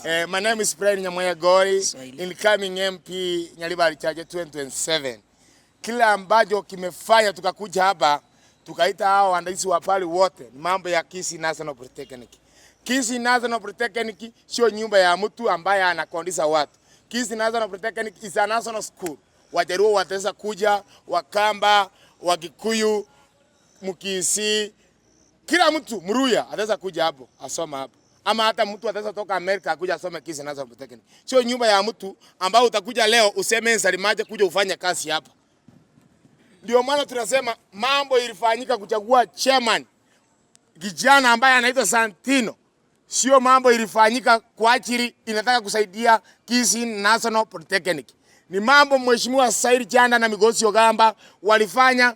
My name is Brian Nyamweya Gori, Swahili. Incoming MP Nyaribari Chache 2027. Kile ambacho kimefanya tukakuja hapa tukaita hao waandishi wa habari wote ni mambo ya Kisii National Polytechnic. Kisii National Polytechnic sio nyumba ya mtu ambaye anakondisha watu. Kisii National Polytechnic is a national school. Wajaruo wataweza kuja, Wakamba, Wakikuyu, Mkisii, kila mtu Mruya ataweza kuja hapo asoma hapo, ama hata mtu ataweza toka Amerika akuja asome Kisii National Polytechnic. Sio nyumba ya mtu ambao utakuja leo useme Nsalimaje kuja ufanye kazi hapa. Ndio maana tunasema mambo ilifanyika kuchagua chairman kijana ambaye anaitwa Santino, sio mambo ilifanyika kwa ajili inataka kusaidia Kisii National Polytechnic. Ni mambo Mheshimiwa Said Chanda na Migosi Ogamba walifanya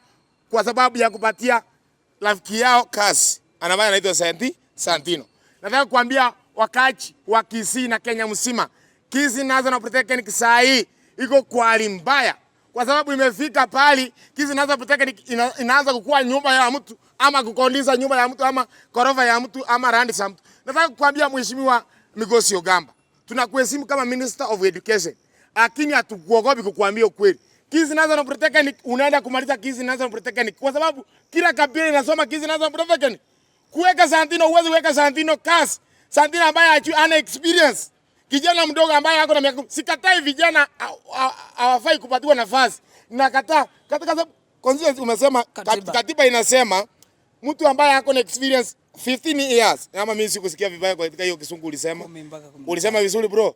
kwa sababu ya kupatia rafiki yao kazi ambaye anaitwa Santino. Nataka kuambia wakachi wa Kisii na Kenya mzima, Kisii National Polytechnic saa hii iko kwa hali mbaya, kwa sababu imefika pali Kisii National Polytechnic inaanza kukua nyumba ya mtu ama kukondisha nyumba ya mtu ama korofa ya mtu ama randi za mtu. Nataka kuambia Mheshimiwa Migosi Ogamba, tunakuheshimu kama Minister of Education, lakini hatukuogopi kukuambia ukweli. Kisii National Polytechnic unaenda kumaliza Kisii National Polytechnic kwa sababu kila kabila inasoma Kisii National Polytechnic. Kuweka Santino, huwezi weka Santino kazi. Santino ambaye hana experience. Kijana mdogo ambaye ako na miaka, sikatai vijana hawafai kupatiwa nafasi. Nakataa katika sababu constituency umesema Katiba. Katiba inasema mtu ambaye ako na experience 15 years. Ama mimi sikusikia vibaya katika hiyo kisungu ulisema. 10 mpaka 10. Ulisema vizuri, bro.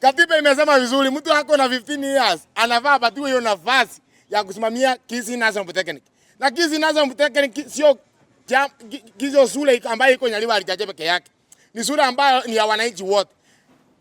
Katiba imesema vizuri, mtu ako na 15 years anafaa apatiwe hiyo nafasi ya kusimamia Kisii National Polytechnic. Na Kisii National Polytechnic sio sio shule ambayo iko Nyaribari Chache peke yake. Ni shule ambayo ni ya wananchi wote.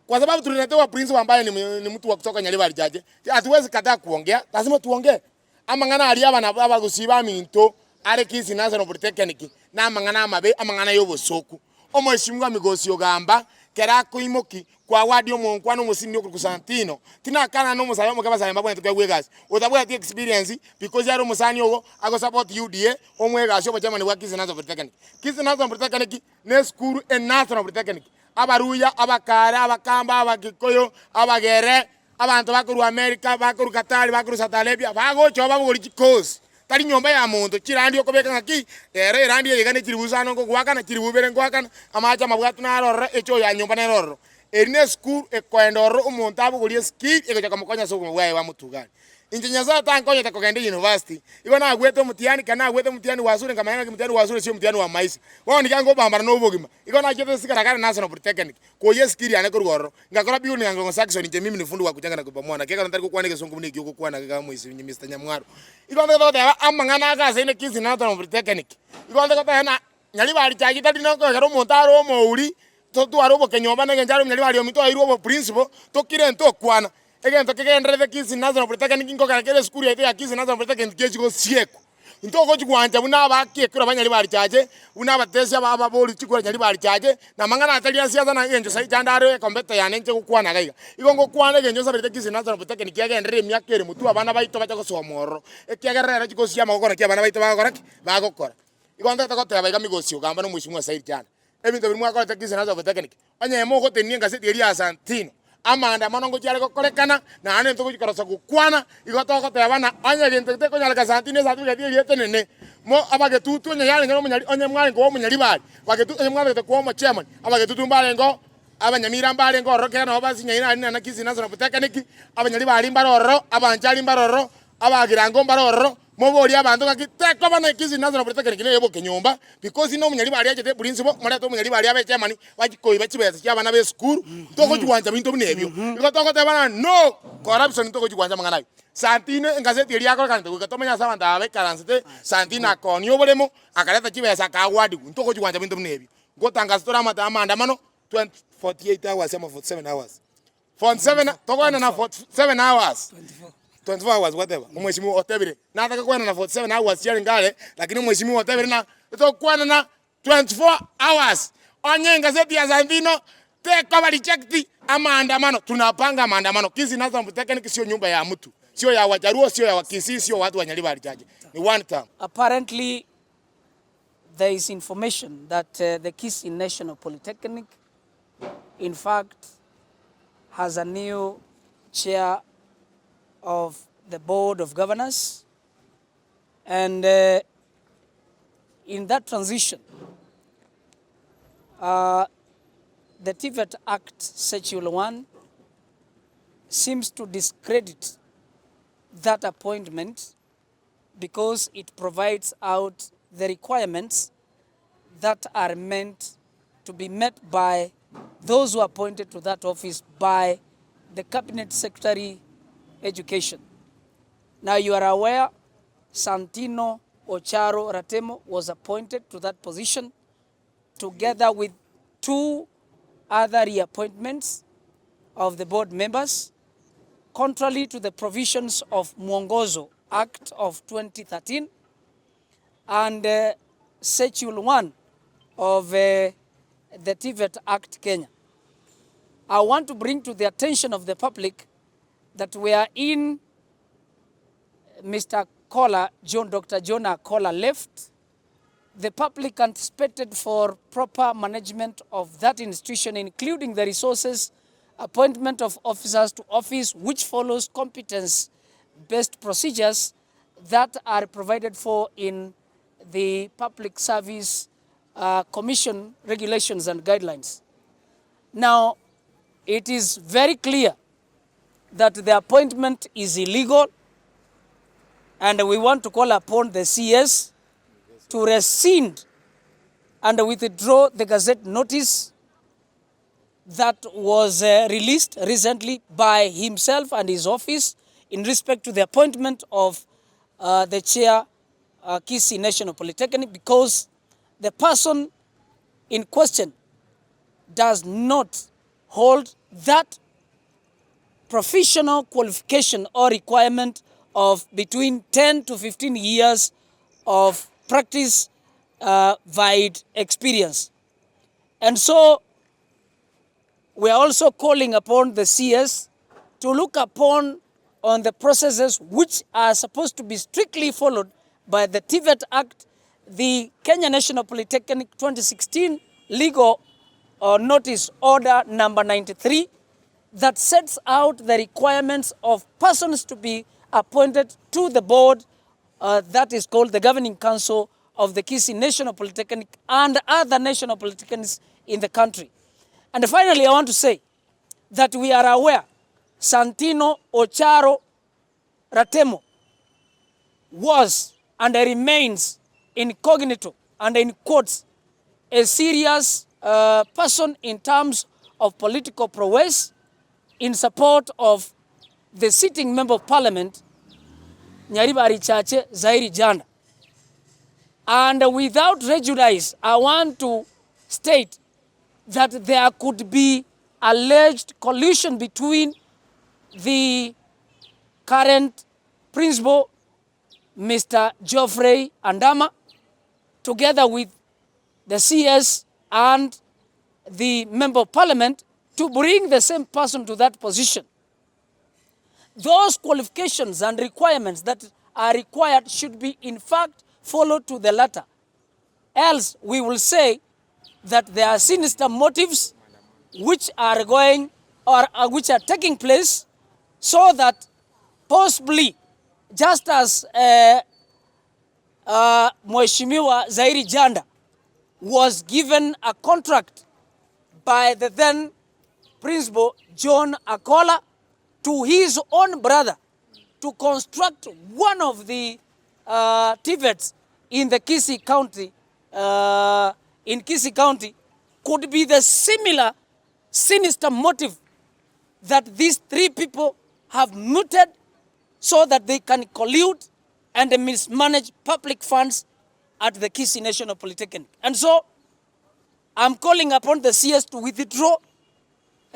Kwa sababu tuliletewa principal ambaye ni mtu wa kutoka Nyaribari Chache. Hatuwezi kataa kuongea, lazima tuongee. Amang'ana aria abana abagusiba minto are Kisii National Polytechnic na amang'ana amabe, amang'ana y'obosoku. Omweshimiwa Migosi Ogamba kera koimoki kwa wadi omonkwana omosini okuru Santino tinakana nomosayo omoke basaye mbabwene tukegwa egasi otabwati experience because yari omosani ogo ago support UDA omwegasi obochairman bwa Kisii National Polytechnic. Kisii National Polytechnic ne school e National Polytechnic. Abaruya, abakare, abakamba, abakikoyo, abagere, abanto bakorwa America, bakorwa Qatar, bakorwa Saudi Arabia, bagocha babogori chikosi. Tari nyomba ya muntu chirandi okobeka ng'aki ere erandi eyega ne chiribu isano ngogwakana chiribu ibere ngwakana amache amabwati narororo echo ya nyomba nerororo eri ne esukuru ekoenda ororo omonto abogorie skill egocha komokonya ase obogima bwaye bwa motugani. Inche Nyasaye tankonyete kogenda university, igo nagwete omutiani kero nagwete omutiani wa sure nkamanya ng'aki mutiani wa sure sio mutiani wa maisha. Bono niga ngobambana na obogima, igo nachete sigaragara National Polytechnic, koyia eskill yane korwa ororo, ngakora building and construction. Inche mimi ni fundi wa kujenga na kubomoa, na kekero ntari gokwana egesongo buna ekio ogokwana iga moisi Mr. Nyamwaro. Igo ntagete goteba amang'ana agasaine Kisii National Polytechnic. Igo ntagete goteba na Nyaribari chaki tari nokogera omonto are omouri, totware obokenyomba na eng'encho are omonyaribari ominto airwe obo principal, tokire ntokwana. Egento kegenderete Kisii National Polytechnic nkogera kere esukuru yaito ya Kisii National Polytechnic kechi gosiekwa. Ntogochi gwancha buna abaki ekero banyaribari chache, buna abatesi aba ababori chikura Nyaribari Chache, na mang'ana atari a siasa na eng'encho sai chande are ekombeta yane inche gokwana iga iga. Igo ngokwana eng'encho nsaberete Kisii National Polytechnic kiagenderere emiaka ere motwe abana baito bacha gosoma ororo. Ekiagera rero chikosi chia amagoko naki abana baito bagokora ki? Bagokora. Igo ntagete goteba iga Migosi Ogamba na omweshimiwa Said Chanda. Ebinto biria mwakorete Kisii National Polytechnic, onye mogotenia engaseti eria ya Santino, amaandamano ngochi are gokorekana, naende ntogochikorosa gokwana, igo togoteba na onye gento gekonyareka Santino ecertificate eria etenene, mo abagetutu onye yarenge na omonyari onye mwarenge koba omonyaribari, bagetu onye mwarenge koba omochairman, abagetutu mbarengeo, abanyamira mbarenge ororo kera nabo basinyaire aria na Kisii National Polytechnic, abanyaribari mbare ororo, abanchari mbare ororo, abagirango mbare ororo, moborie abanto ng'aki tekoba na Kisii National Polytechnic na eboke nyomba, because na omonyaribari achete principal, morete omonyaribari abe chairman, bachi koiba chibesa chia abana ba esukuru, ntogochigwancha binto buna ebio. Igo togoteba no corruption ntogochigwancha amang'ana aywo. Santino engazeti eria akorekanete goika tomanye ase abanto aba baikaransete, Santino akonia oboremo, akareta chibesa akagwadiwa, ntogochigwancha binto buna ebio. Ngotangasa tore amate amaandamano, 20 48 hours ama 47 hours. 47 tokoenda na 47 hours. 24. 24 hours, whatever. Omweshimiwa otebire nataka kwenda na 47 hours chiare ngare, lakini omweshimiwa otebire na tokwana na 24 hours onye engazeti ya Santino tekoba reject, amaandamano tunapanga maandamano. Kisii National Polytechnic sio nyumba ya mtu, sio ya Wajaruo, sio ya Wakisii, sio watu wa Nyaribari Chache, ni one term. Apparently, there is information that the Kisii National Polytechnic in fact, has a new chair of the Board of Governors. And in that transition, the TVET Act, Schedule 1, seems to discredit that appointment because it provides out the requirements that are meant to be met by those who are appointed to that office by the Cabinet Secretary Education. Now you are aware Santino Ocharo Ratemo was appointed to that position together with 2 other reappointments of the board members, contrary to the provisions of Mwongozo Act of 2013 and Schedule 1 of the TVET Act Kenya. I want to bring to the attention of the public that we are in Mr. Kola, John, Dr. Jonah Kola left. The public anticipated for proper management of that institution, including the resources, appointment of officers to office, which follows competence-based procedures that are provided for in the Public Service Commission regulations and guidelines. Now, it is very clear that the appointment is illegal, and we want to call upon the CS to rescind and withdraw the Gazette notice that was released recently by himself and his office in respect to the appointment of the chair, Kisii National Polytechnic, because the person in question does not hold that professional qualification or requirement of between 10 to 15 years of practice vide experience. And so we are also calling upon the CS to look upon on the processes which are supposed to be strictly followed by the TVET Act, the Kenya National Polytechnic 2016 Legal Notice Order number 93 that sets out the requirements of persons to be appointed to the board that is called the Governing Council of the Kisii National Polytechnic and other national polytechnics in the country. And finally, I want to say that we are aware Santino Ocharo Ratemo was and remains incognito and in quotes a serious person in terms of political prowess in support of the sitting member of parliament, Nyaribari Chache Zairi Janda. And without prejudice, I want to state that there could be alleged collusion between the current principal, Mr. Geoffrey Andama, together with the CS and the member of parliament to bring the same person to that position. Those qualifications and requirements that are required should be in fact followed to the letter. Else we will say that there are sinister motives which are going or which are taking place, so that possibly, just as Mheshimiwa Zairi Janda was given a contract by the then principal John Akola to his own brother to construct one of the TVETs in the Kisii County, in Kisii County, could be the similar sinister motive that these three people have mooted so that they can collude and mismanage public funds at the Kisii National Polytechnic. And so I'm calling upon the CS to withdraw,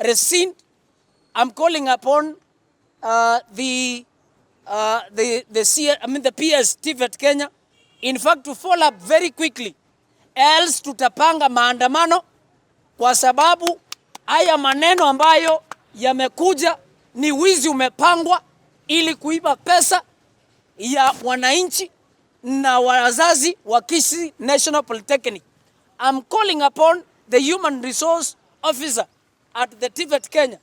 rescind. I'm calling upon the C, I mean the PS TVET Kenya, in fact to follow up very quickly, else tutapanga maandamano, kwa sababu haya maneno ambayo yamekuja ni wizi umepangwa ili kuiba pesa ya wananchi na wazazi wa Kisii National Polytechnic. I'm calling upon the human resource officer at the TVET Kenya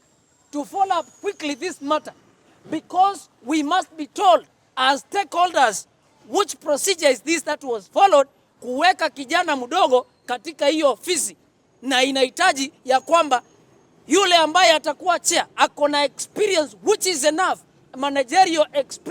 to follow up quickly this matter, because we must be told as stakeholders which procedure is this that was followed kuweka kijana mdogo katika hiyo ofisi, na inahitaji ya kwamba yule ambaye atakuwa chair ako na experience which is enough, managerial experience.